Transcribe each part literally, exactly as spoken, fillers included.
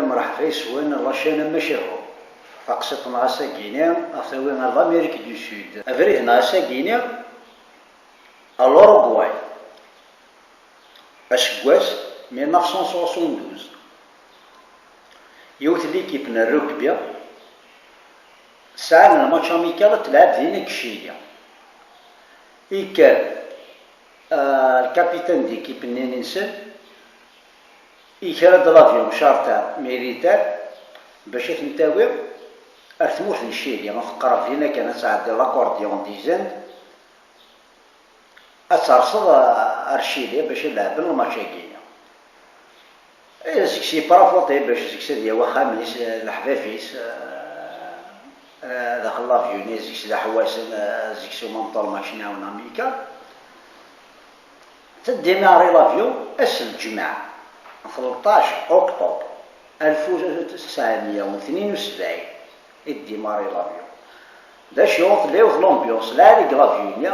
Mreḥba yes-wen, la chaîne Amacahu. Taqsiṭ-nneɣ ass-agi-ni ad tawi ar l'Amérique du Sud. Abrid-nneɣ ass-agi-ni ar l'Uruguay. Aseggas mille neuf cent soixante-douze. Yiwet n l'équipe n rugby sɛan lmatch amical ad telɛeb din deg Chili. Ikker, ah, le capitaine d'équipe-nni-nsen, ikra-d l'avion charter militaire bac ad ten-tawi ar tmurt n Chili, ad teqreb dinna kan, ad tɛeddi l'accordion des Andes, ad terseḍ ar Chili bac ad lɛeben lmatch-agi. Eh, seg-s yeprafuṭi bac seg-s ad yawi axxam-is, eh, leḥbab-is, eh, eh, daxel l'avion-nni, seg-s d aḥewwasen, eh, seg-s umenṭur macna un amical. Teddimaṛi l'avion ass n lǧemɛa, tleṭṭac octobre alef u tesɛemya u tnin u sebɛin i tdimaṛi l'avion. D acu, tella yiwet l'ambiance lɛali deg l'avion-nni,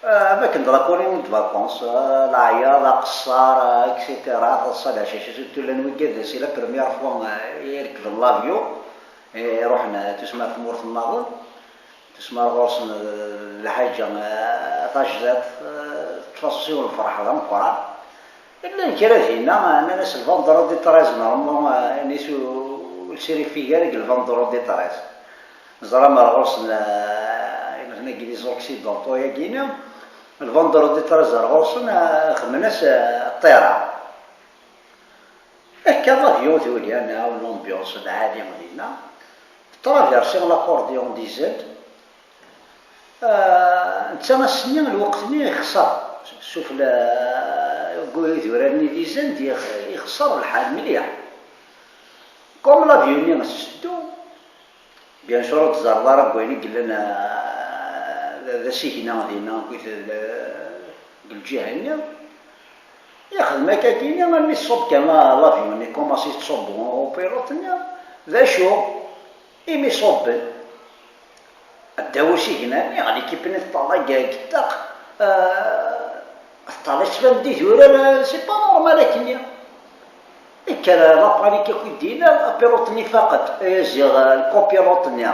eh, am akken d la colonie de vacances, eh, leɛyaḍ, aqeṣṣer, eh, et cetera. Taḍsa, leɛcac, surtout llan wigad, c'est la première fois, eh, i rekben l'avion, eh, iruḥen, eh, tusma ar tmurt nnaḍen. Tusma ar ɣur-sen, eh, lḥaǧa, eh, tajdiṭ, eh, teṭṭef-asen yiwen lferḥ d ameqqran. Llan kra dinna, eh, nnan-as le vendredi treize, normalement, eh, nis ur sirifig ara deg le vendredi treize. Ẓra mer ɣur-sen, eh, imatnagi les occidentaux-agi-ni, le vendredi treize ar ɣur-sen, eh, xedmen-as, eh, ṭṭira. Akka l'avion d-yuli, neɣ l'ambiance lɛali dinna. Traverser l'accordion des Andes. Ah, netta ass-nni, lweqt-nni ixṣer, sufella, deg idurar-nni des Andes, ix-, ixṣer lḥal mliḥ. Comme l'avion-nni tetteddu, bien sûr, ur tẓerreḍ ara deg wayen i yellan, ah, d, d asigna dinna, akkit d, deg lǧiha-nni. Ixdem akka-kini, almi tṣubb kan la-, l'avion-nni, commence yettṣubbu upilote-nni. D acu? Imi ṣubben, ddaw usigna-nni, l'équipe-nni teṭṭalay deg ṭṭaq, euh, teṭṭalay tettban-d idurar, euh, c'est pas normal akkenni. Ikker la panique akk i d-yellan, apilote-nni faqet, eh, ziɣ, eh, le copilote-nni,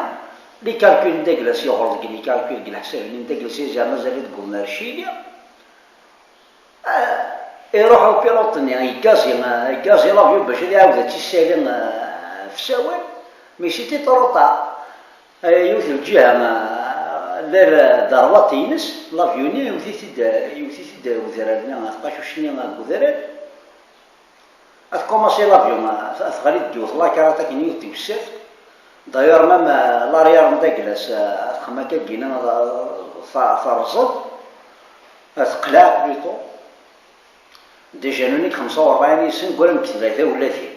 les calculs n dagla-s, yuɣal deg les calculs, deg leḥsab-nni n dagla-s, ziɣ mazal-it deg umnar Chili. Eh, iruḥ upilote-nni, yeggazi, eh, yeggazi l'avion bac ad iɛawed ad tt-issali, eh, ɣef usawal, mais c'était trop tard. Eh, yiwet n lǧiha, eh, llan, eh, droite-ines, l'avion-nni, yewwet-it-id, eh, yewwet-it-id, eh, udrar-nni, eh, tqacuct-nni, eh, deg udrar. Ad tkumaṣi l'avion, eh, teɣli-d yiwet la carte akken yiwet twessat. D'ailleurs, même, eh, l'arrière n dagla-s, eh, ad texdem akka gina, eh, ta-, terẓed, eh, teqleɛ plutôt. Déjà, nuni deg xemsa u rebɛin yis-sen, ggran deg tebɛit awlatin.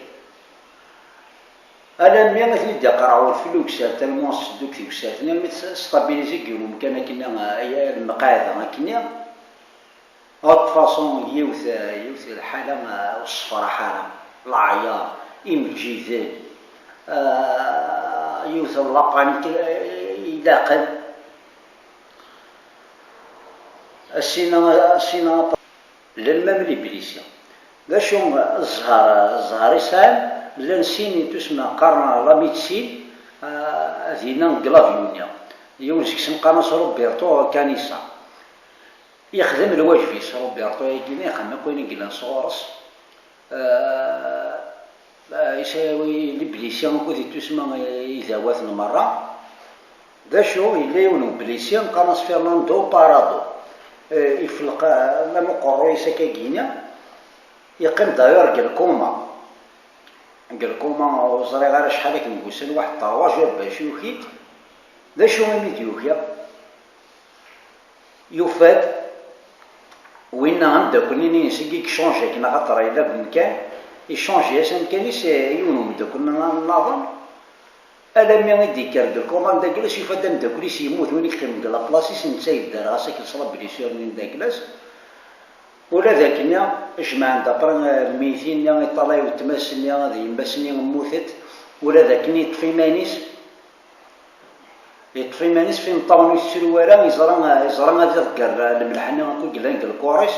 Alammi i ten-id-iqreɛ udfel uksar, tellement tetteddu deg tewsart-nni, almi testabilizi deg yiwen umkan akkenni, eh, lmeqɛada akkenni. De toute façon, yiwet, yiwet lḥala, eh, ur tessefraḥ ara, leɛyaḍ, imeǧǧiden, eh, yiwet n la panique, eh, ilaqen. Asina, asina, llan même les blessés. D acu zzher, zzher i sɛan? Llan sin i tusma qqaren la médecine, eh, dinna deg l'avion-nni. Yiwen seg-sen qqaren-as Roberto Canessa. Yexdem lwajeb-is Roberto-agi, ixdem akk ayen i yellan sɣur-s. Eh, eh, yesɛa les blessés akked i tusma, eh, idawat n merra. D acu, yella yiwen n blessé, qqaren-as Fernando Parado. Eh, ifelleq, eh, la uqerruy-is akkagini. Yeqqim d'ailleurs deg lkuma. Deg lkuma, ur ẓriɣ ara acḥal akken n wussan, waḥed trois jours bac yuki-d. D acu imi d-yuki? Yufa-d winna ameddakel-nni-ines i yechange akken axaṭer yella deg umkan, yechange-as amkan-is, eh, yiwen umeddakel nna-, nnaḍen, alammi i d-yekker deg lkuma n dagla-s, yufa-d ameddakel-is yemmut, win i yeqqimen deg laplaṣ-is, netta yedder ɣas akken s la blessure-nni n dagla-s. Ula d akken-nni, jemɛen-d après, eh, lmeytin-nni, iṭalay weltma-s-nni d yemma-s-nni mmutent, ula d akken yeṭṭef iman-is, Yeṭṭef iman-is f imeṭṭawen ur yettru ara, yeẓra, yeẓra ad iḍegger lemleḥ-nni akk i yellan deg lkuṛ-is,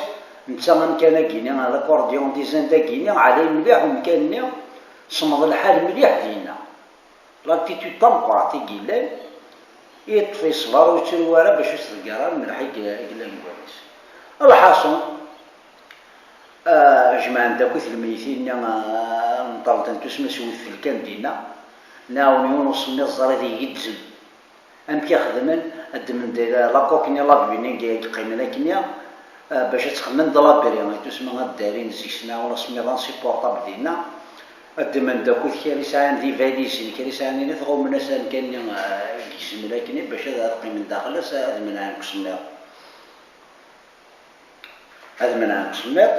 netta amkan-agi-ni, l'accordion des Andes-agi-ni, ɛlay mliḥ umkan-nni, Semmeḍ lḥal mliḥ dinna. L'altitude tameqqrant i yellan, yeṭṭef yeṣber ur yettru ara bac ur s-tḍegger ara lmelḥ i yellan deg wallen-is. Lḥaṣun, ah, jemɛen-d akk i telmitin-nni, ah, n ṭṭerḍent usma s wedfel kan dinna, nɛawen yiwen usemmiḍ ẓer ad igezzem. Amek i xedmen? Ddmen-d la coque-nni, l'avion-nni i yeqqimen akkenni, eh, bac ad txemmem d l'abri, i tusma ad d-arin zik-sen awen asemmiḍ insupportable dinna. Ddmen-d akk kra i sɛan d ivalizen, kra i sɛan ini tɣummen-as amkan-nni, eh, i yegezmen akkenni, bac ad, ad qqimen daxel-as, ad menɛen deg usemmiḍ. Ad menɛen deg usemmiḍ.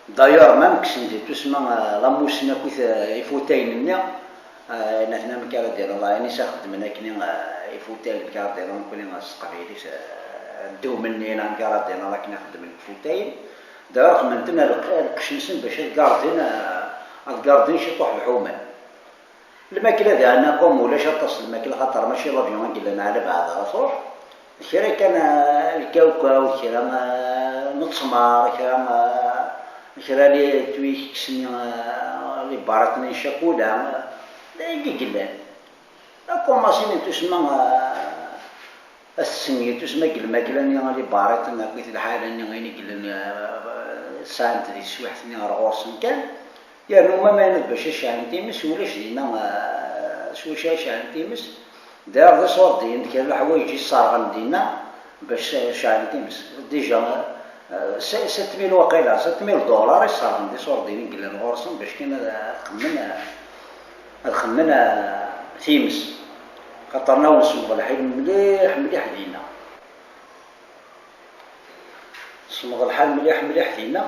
D'ailleurs, même kksen di tusma, euh, lamusen akkit, euh, ifutayen-nni, euh, ayen atni amek ara d-iniḍ, ayen i s-xeddmen akken, euh, ifutayen, amek ara d-iniḍ nekkni s teqbaylit, euh, ddum-nni, amek ara d-iniḍ akken i xeddmen ifutayen. D'ailleurs, xedmen-ten lq-, lqecc-nsen bac ad gardin, euh, ad gardin ciṭuḥ lḥuman. Lmakla diɣen, comme ulac aṭas n lmakla, xaṭer mačči l'avion i yellan ɛla baɛd ara truḥ. Kra kan, ah, lkawkaw, kra, ah, n ttmer, kra, ah, kra li twi keksen, ah, li barat n ccakula, ah, d ayen i yellan. Akumasi n tusma, ah, Ass-nni, tusma deg lmakla-nni, li barat n akkit lḥala-nni, ayen i yellan, ah, sɛan-t di teswiḥt-nni ɣer ɣur-sen kan. Yernu ma mayen bac ad ceɛlen times, ulac dinna, ah, s wacu ara ceɛlen times. Daɣ d iṣurdiyen, kra leḥwayeǧ i sserɣen dinna bac ceɛlen times. Déjà, ah, sept mille waqila, sept mille dollars i sserɣen d iṣurdiyen i yellan ɣur-sen bac kan ad, ad xemmen, ah, ad xemmen, ah, times. Xaṭer nɛawen semmeḍ lḥal mliḥ, mliḥ dinna. Semmeḍ lḥal mliḥ, mliḥ dinna.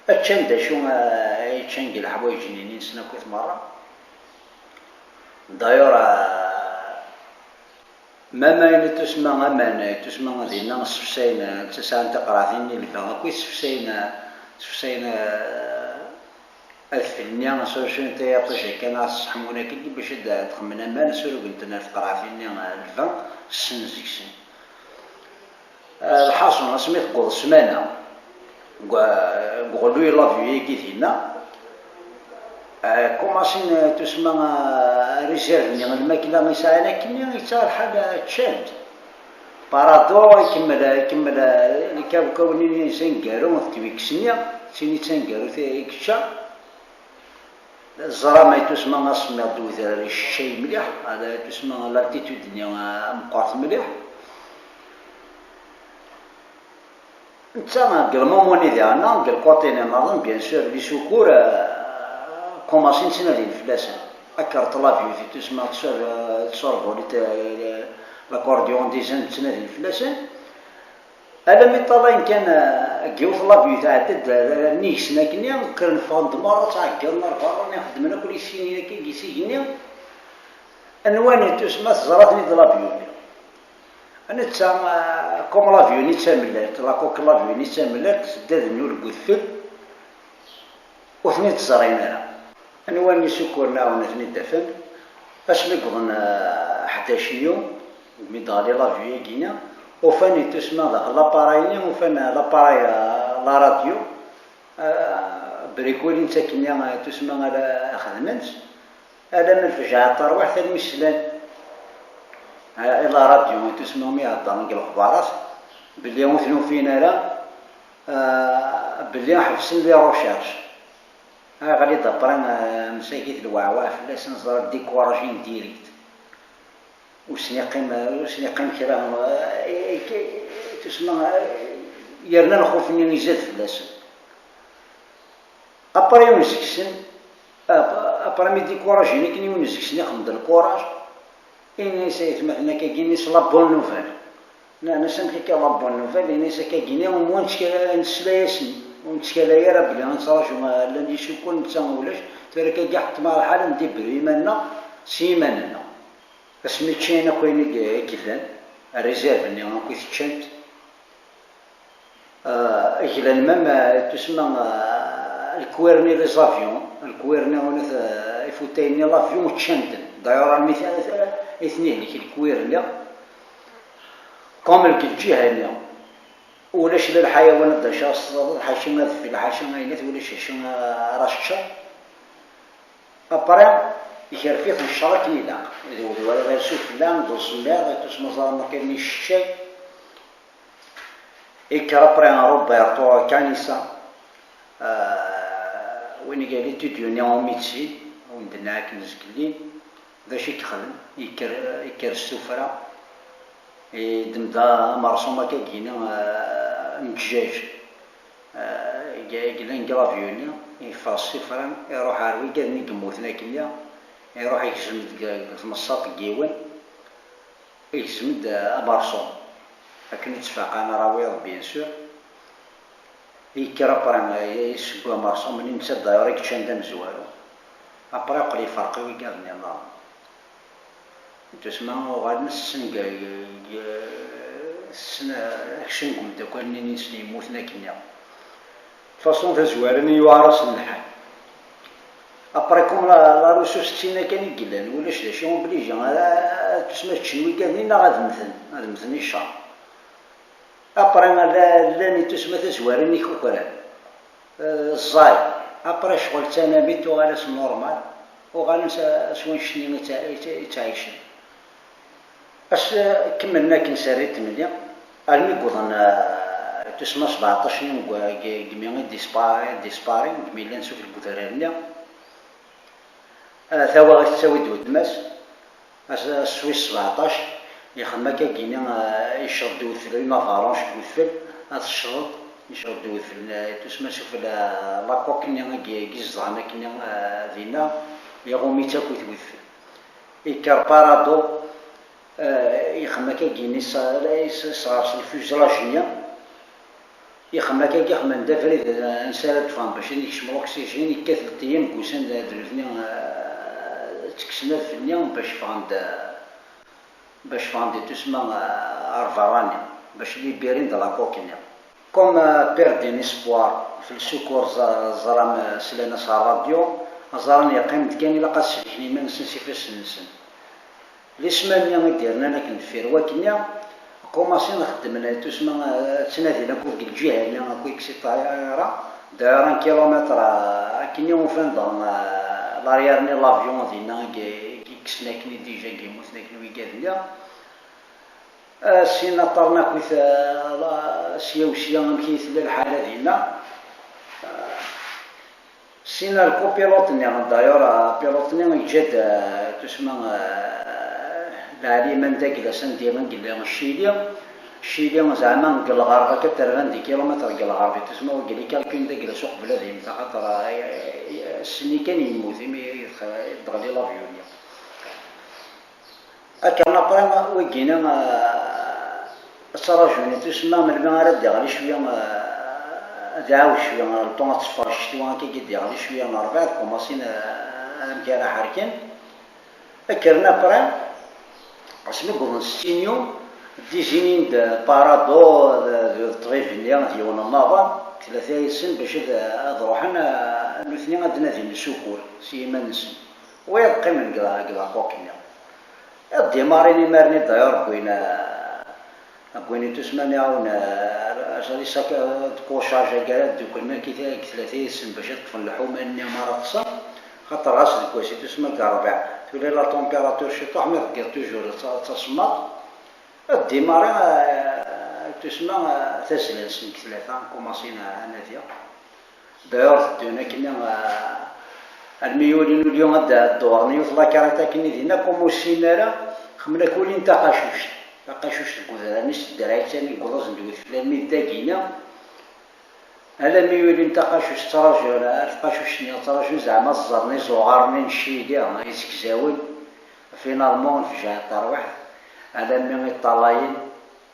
Ččan d acu, ah, ay ččan deg leḥwayeǧ-nni-nsen akkit merra. D'ailleurs, ah, ma mayen i tusma, aman i tusma dinna, sefsayen, ah, sɛan tiqraɛtin n lban akk i sefsayen, ah, sefsayen, ah, adfel-nni, solution n tiyaṭij akken ad seḥmun akken bac ad d-xemmen aman, surugent-ten ar tqerɛtin-nni, ah, lban, ssen deg-sen. Ah, lḥaṣun, asmi tewweḍ ssmana, deg, deg uɣelluy n l'avion-agi dinna, ah, kumasin, ah, tusma, ah, réserve-nni n lmakla i sɛan akkenni, yettaɣ lḥal, ah, ččan-t. Parado ikemmel, ikemmel, ah, lkawkaw-nni s aneggaru n twiks-nni, d tin i d taneggarut i yečča. Ẓra ma yetusma asemmiḍ d wedrar iceččay mliḥ, ala yetusma l'altitude-nni, ah, meqqret mliḥ. Netta deg lmumun-nni diɣen, deg lkuṭi-nni nniḍen, bien sûr, les secours, ah, kumasin ttnadin fell-asen. Akker ṭṭlabyu di tusma tsurvolit, ah, l'accordion des Indes ttnadin fell-asen. Alammi ṭṭalayen kan, ah, deg yiwet l'avion tɛedda-d, ah, nnig-sen akkenni, kkren ffɣen-d merra, ttɛeggiḍen ar berra, nni xeddmen akk les signes-nni akka deg igenni. Anwa n tusma teẓra-ten-id l'avion-nni? Netta, ah, comme l'avion-nni d tamellalt, la coque n l'avion-nni d tamellalt, tedda d nnu deg udfel, ur ten-id-ẓrin ara. Anwa n isukuren ɛawnen ad ten-id-afen? Asmi wwḍen, ah, ḥdac yum, mi d-ɣli l'avion-agi-nni, ufan i tusma daxel l'appareil-nni, ufan l'appareil, ah, la radio, ah, brikuli n takkenni, ah, tusma ara xedment, alamma lfejɛa tarwiḥt almi slan, ah, i la radio i tusma mi heddren deg lexbarat, belli ur ten-ufin ara, ah, belli ḥebsen les recherches. Aɣli d'après, ah, msakit lweɛwaɛ fell-asen, ẓra découragé direct. Ur sen-iqqim, ur sen-iqqim kra, ah, i, i, tusma, ah, yerna lxuf-nni izad fell-asen. Après yiwen seg-sen, ap-, après mi découragé akken yiwen seg-sen ixdem-d lkuraj, ini-as ay atmaten akkagi, ini-as la bonne nouvelle. Nnan-as amek akka la bonne nouvelle, ini-as akkagi, ini ur nettkal-, nesla-yasen, ur nettkal ara belli ad nettraǧu, ah, llan isukuren, netta ulac, tura akkagi ḥettmeɣ lḥal ad ndibru iman-nneɣ s yiman-nneɣ. Asmi ččan akk ayen i, i yellan, réserve-nni akk i t-ččant, ah, glan même, ah, tusma, ah, lkwir-nni les avions, lkwir-nni, ah, ifutayen-nni l'avion ččan-ten. D'ailleurs, armi t-, i ten-ihlek lkwir-nni, comme deg lǧiha-nni. Ulac la lḥayawan ad d-acaɣ s tẓadeḍ, ḥaca ad fil, ḥaca ayennat, ulac acu ara teččeḍ. Après, ikerf-it nccer akken ilaq. D wala d arsuf fell-am, d usemmiḍ, d tusmaẓer n wakken iceččay. Ikker après Roberto Canissa, euh, win i yal étudiant en médecine, win d-nniɣ akken zgelli, d acu i yexdem? Ikker, ikker s tuffra, yeddem-d amerṣum akkagini, euh, n ddjaj, euh, i yellan deg l'avion-nni, yeffeɣ s tuffra, iruḥ ɣer wigad-nni yemmuten akkenni, iruḥ yegzem-d deg, deg tmeṣṣaṭ n yiwen, igzem-d amerṣum. Akken ur ttfaqan ara wiyaḍ, bien sûr. Yekker après, yesseww amerṣum-nni, netta d'ailleurs i yeččan d amezwaru. Après, aql iferq i wiyaḍ-nni nniḍen. Tusma uɣalen ssen g-, g-, ssen akcen deg umeddakel-nni-nsen yemmuten akkenni. De façon tazwara-nni yuɛer-asen lḥal. Après, comme la, la ressource d tinna kan i yellan, ulac d acu obligé ara tusma ččen wigad-nni neɣ ad mmten, ad mmten i ccer. Après, la, llan i tusma tazwara-nni kukran, eh, ẓẓay. Après, ccɣel d tanamit tuɣal-asen normal, uɣalen s, s wannect-nni i tta-, i tta-, i ttɛicen. As kemmlen akken s rritm-nni, almi wwḍen, eh, tusma sbeɛṭac-nni deg, deg, deg mi i dispa-, i dispari, deg mi llan sufell deg udrar-nni. Eh, tawaɣit tettawi-d weltma-s, as, as Swiss sbeɛṭac, yexdem akkagini, eh, yecceḍ-d wedfel, une avalanche deg wedfel, ad tecceḍ, yecceḍ-d wedfel, eh, tusma sufell, eh, la coque-nni i, i izedɣen akkenni, eh, dinna, iɣum-itt akk wedfel. Ikker Parado, eh, yexdem akkagini s, s, sɣer-s le fuselage-nni, yexdem akkagi, xedmen-d abrid, eh, ansi ara d-ffɣen bac ad ikcem l'oxygène, yekkat-d ṭṭiyem deg wussan d, d nutni, eh, ttekksen adfel-nni bac ffɣen-d, bac ffɣen-d i tusma, eh, ar berra-nni, bac libérin-d la coque-nni. Comme, euh, perdin espoir, f le secours, ẓ-, ẓran, euh, slan-as ɣer ṛṛadyu, ẓran yeqqim-d kan, ilaq ad sellken iman-nsen s ifassen-nsen. Lisman-nni i d-yernan akken deffir wakkenni, commencin xeddmen, tusma, euh, ttnadin akk deg lǧiha-nni, akk, et cetera. D'ailleurs, un kilomètre, euh, akkenni ufan daɣen, euh, l'arrière-nni n l'avion dinna i, i yekksen akken i déjà i yemmuten akken wigad-nni. Ah, sin aṭernakit, ah, la, sya u sya, amek i tella lḥala dinna. Ah, sin ar copilote-nni, d'ailleurs, ah, pilote-nni yeǧǧa-d, ah, tusma, ah, Lɛali Mandagla, s anda i yella Ccili. Ccili, zeɛma deg lɣerb, akka terban di kilumitr deg lɣerb, i tusma wagi li calcul Dagla s uqbel ad yemmet, axaṭer, ah, s-nni kan yemmut, imi i d-, i d-ɣli l'avion-nni. Akken après, wigina, ah, ttrajun i tusma melmi ara d-iɣli cwiya, ah, ad iɛawed cwiya, le temps ad teffeɣ ccetwa, akka i d-iɣli cwiya n rebɛa, ad kumasin, ah, amek ara ḥerken. Akken après, asmi wwḍen ssinyu, dizinin-d Parado d, d, d ṭṭbib-nni d yiwen nnaḍen, tlata yid-sen bac ad, ad ruḥen, ah, nutni ad nadin le secours s yiman-nsen. Wayeḍ qqimen deg la, deg la coque-nni. Ad dimarin imarni d'ailleurs wwin, euh, wwin i tusma iɛawen, euh, les sacs de couchage-agi ara dduklen akk i tlata yid-sen bac ad ṭṭfen lḥuma-nni ara ṭṭsen, xaṭer ɣas deg wass i tusma deg ṛṛbiɛ tuli la température ciṭuḥ, mi tgiḍ toujours d ta-, d tasemmaḍt. Ad dimarin, euh, tusma, euh, tazla-nsen deg tlata, kumasin, euh, anadi. D'ailleurs, teddun akkenni, ah, almi yuli nulyu ad d-, ad d-dewren yiwet la carrette akkenni dinna, comme ur ssinen ara, xemmen akk ulin taqacuct. Taqacuct deg udrar-nni s ddreɛ-is, armi yewweḍ-asen-d wedfel, armi d dagina. Alammi ulin taqacuct, ttrajun, ar tqacuct-nni, ttrajun zeɛma ad ẓẓren izuɣar-nni n Ccili, izegzawen. Finalement, nefjeɛ tarwiḥt, alammi i ṭṭalayen,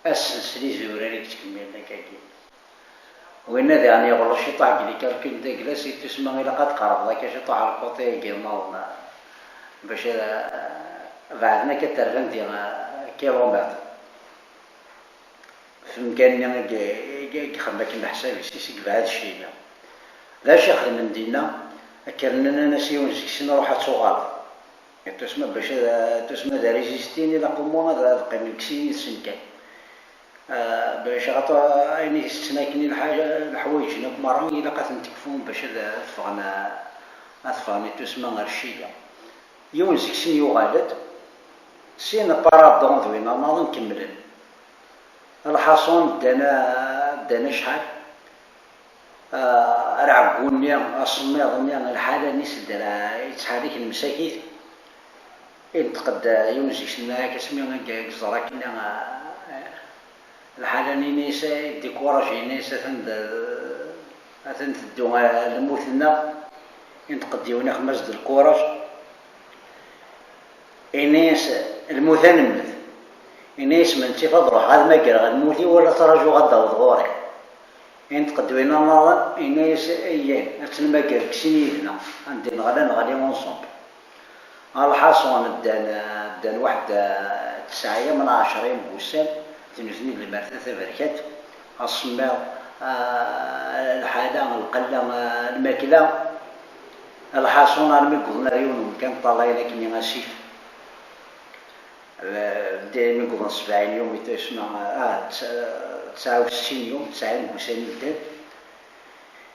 ass-nsen izurar i yettkemmilen akkagi. Winna diɣen yeɣleḍ ciṭuḥ deg les calculs Dagla, i tusma ilaq ad tqerrbeḍ akka ciṭuḥ ar lkuṭi-agi nniḍen, bac ad, beɛden akka terban di, eh, kilumitr. F umkan-nni i, i, i yexdem akken leḥsab-is, i s-, i yebɛed Ccili. D acu i xedmen dinna? Kkren nnan-as i yiwen seg-sen: "Ruḥ ad tuɣaleḍ." I tusma bac ad, tusma ad résister, ilaq au moins ad, ad qqimen deg sin yid-sen kan. Ah, bac axaṭer ayen i tetten akken i lḥaǧa, leḥwayeǧ-nni akk merra ilaq ad ten-tekfum bac ad, ad ffɣen, ad ffɣen i tusma ar ccila. Yiwen seg-sen yuɣal-d, sin paradon d win anaḍen kemmlen. Lḥaṣun ddan, ddan acḥal, ah, ar ɛeggu-nni, asemmiḍ-nni, lḥala-nni s ddra yettḥerrik lmsakit. Inṭeq-d yiwen seg-sen, akka asmi i yeẓra akken, ah, lḥala-nni, ini-as, dikuraji, ini-as, atan d, atan teddu, ah, lmut-nneɣ. Inṭeq-d yiwen, ixmez-d lkuraj. Ini-as, lmut ad nemmet. Ini-as, ma nettif ad ruḥeɣ ad magreɣ lmut-iw, wala ttrajuɣ ad d-taweḍ ɣur-i. Inṭeq-d win nniḍen, ini-as, iyya, ad tt-nmager deg sin yid-neɣ, anda neɣli, neɣli ensemble. Lḥaṣun, ddan, ddan waḥed, eh, tesɛa neɣ ɛecra n wussan, d nutni d lmerta taberkant, asemmiḍ, eh, lḥala, lqella, eh, lmakla. Lḥaṣun, armi wwḍen ar yiwen umkan, ṭṭalayen akkenni asif. Eh, daymi wwḍen sebɛin yum, i tusma, ah, ts-, tesɛa u settin yum, tesɛa n wussan i ddan.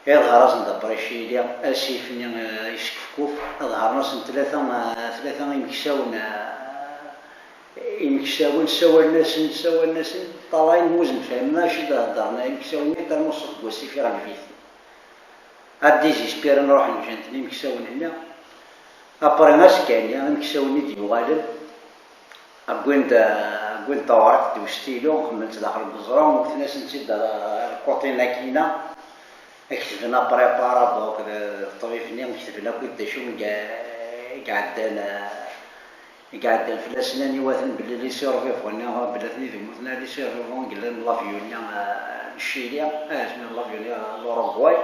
Iḍher-asen-d après chili, asif-nni, eh, yeskefkuf, ḍhern-asen tlata, eh, tlata imeksawen, eh, imeksawen, ssawalen-asen, ssawalen-asen, ṭṭalayen ur sen-fhimen acu i d-heddren imeksawen-nni, ternu ṣṣut n wasif iɣleb-iten. Ad d-izispiren, ruḥen ǧǧan-ten imeksawen-nni. Après azekka-nni, imeksawen i d-yuɣalen, wwin-d, wwin-d tawriqt d ustilu, xedmen-tt daxel n weẓru, wten-asen-tt-id ar, ar lkuṭi n akina, ketben après paradon akked ṭṭbib-nni, ketben akk-id d acu i iɛeddan, i iɛeddan fell-asen, aniwaten belli les survivants-nni, belli atni d mmuten, les survivants yellan n l'avion-nni, eh, n Chili, eh, n l'avion-nni n l'Uruguay.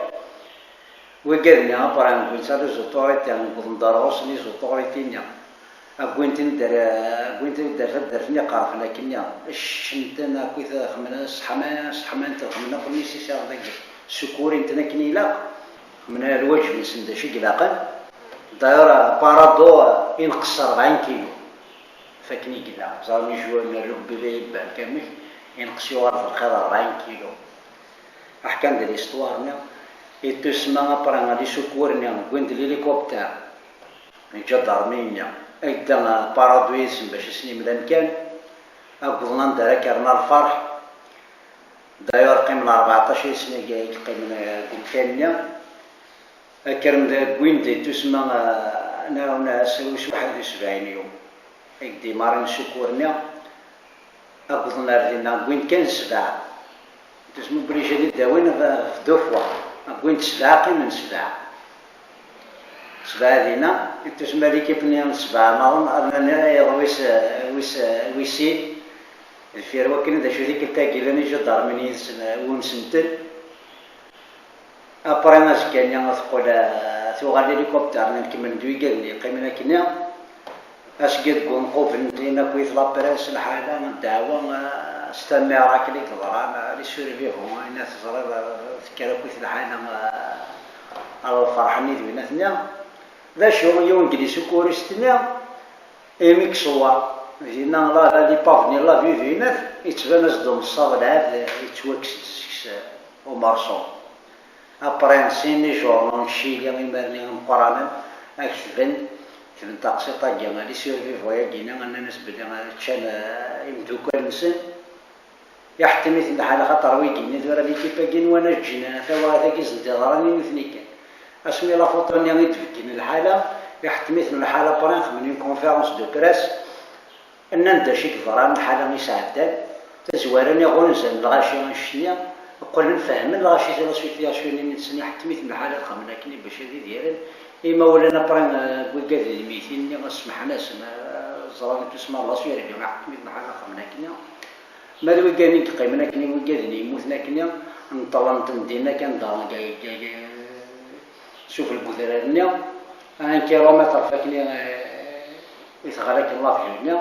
Wigad-nni après wwin-tt ar les autorités, wwḍen-d ar ɣur-sen les autorités-nni. Wwin-ten-id ar, wwin-ten-id ar taddart-nni iqerben akkenni. Ccen-ten akkit, xemmen, sseḥman, sseḥman-ten, xemmen akk nécessaire dagi. Sukkurin-ten akken ilaq. Xemmen lwaǧeb-nsen d acu i ilaqen. D'ailleurs, paradon, inqes rebɛin kilu. Fakken i yella. Ẓer mi jwa n rugby la yebban kamek, inqes yuɣal d lxiḍ rebɛin kilu. Aḥkam d l'histoire-nni, i tusma après les secours-nni, wwin-d l'hélicoptère, lǧadarmi-nni, idda paradon yid-sen bac ad sen-imel amkan, ad wwḍen anda ara k-rren lferḥ. D'ailleurs, qqimen rbeɛṭac yid-sen i yeqqimen deg umkan-nni. Akkren-d, wwin-d i tusma, eh, naɣ, naɣ s, s waḥed u sebɛin yum. I yeddimarin secours-nni, ad wwḍen ar dinna, wwin-d kan sebɛa. Tusma obligé ad d-awin ɣef deux fois. Wwin-d sebɛa, qqimen sebɛa. Sebɛa dinna, tusma l'équipe-nni n sebɛa maḍen, rnan iḍ wis, wis, wis sin, deffir wakken d acu tikkelt-agi llan iǧadarmen yid-sen, eh, unsen-ten. Après azekka-nni teqqel, eh, tuɣal l'hélicoptère-nni, kemmlen-d wigad-nni yeqqimen akkenni. Aseggi deg unqubel n din akkit la presse, lḥala, ddeɛwa, eh, s tamira akken i yeḍran, eh, les survivants, ayen teẓriḍ, eh, tekker akkit lḥala, eh, ar lferḥ-nni d winat-nni. D acu, yiwen deg les secouristes-nni, imi iṣewwer, dinna la, la, l'épave-nni, l'avion d winat, yettban-as-d umeṣṣaḍ lɛad, yettwakkes-d seg-s umerṣum. Après sin les journaux n Chili, imaren-nni imeqqranen, ad ketben, ketben taqsiṭ-agi, les survivants-agi-nni, nnan-as belli ččan, eh, imeddukal-nsen. Iḥettem-iten lḥal, axaṭer wigi-nni tura, l'équipe-agi n wana ǧǧin tawaɣit-agi ẓend iḍran i nutni kan. Asmi la photo-nni i d-beggin lḥala, iḥettem-iten lḥal, après xedmen une conférence de presse, nnan-d acu i yeḍran, lḥala i sɛeddan, tazwara-nni ɣunzan lɣaci annect-nni, qqlen fehmen lɣaci la situation-nni-nsen, iḥettem-iten lḥal ad xedmen akken bac ad idiren, imawlan après, eh, wigad d lmeytin-nni, smeḥen-asen, eh, ẓran tusma la survie, iḥettem-iten lḥal ad xedmen akken. Ma d wigad i yeqqimen akken, i wigad-nni yemmuten akken, nṭellen-ten dinna kan, da, ga, ga, ga, sufell n udrar-nni, un kilomètre fakken i, i teɣra kan l'avion-nni.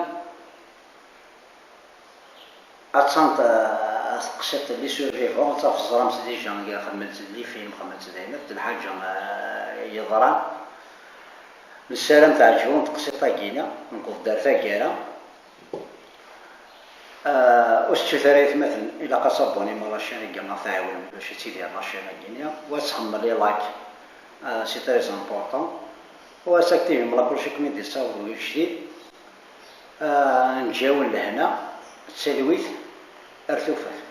Attan t-, teqsiṭ les survivants, ad tafeẓ teẓram-tt déjà, xedmen-tt les films, xedmen-tt d ayen, d lḥaǧa, eh, yeḍran. Nessaram teɛǧeb-awen teqsiṭ-agi-nni, nekk d ar taggara. Ah, Ur tettut ara aytmaten, ilaq ad tabonnim ɣer la chaîne-agi, ad ɣ-tɛiwnem bac ad tidir la chaîne-agi-nni, u ad txemmem les likes, euh, c'est très important, u ad taktivem la cloche i kem-id-yettaweḍ wi jdid. Ah, nǧi-awen lehna d talwit ar tufat.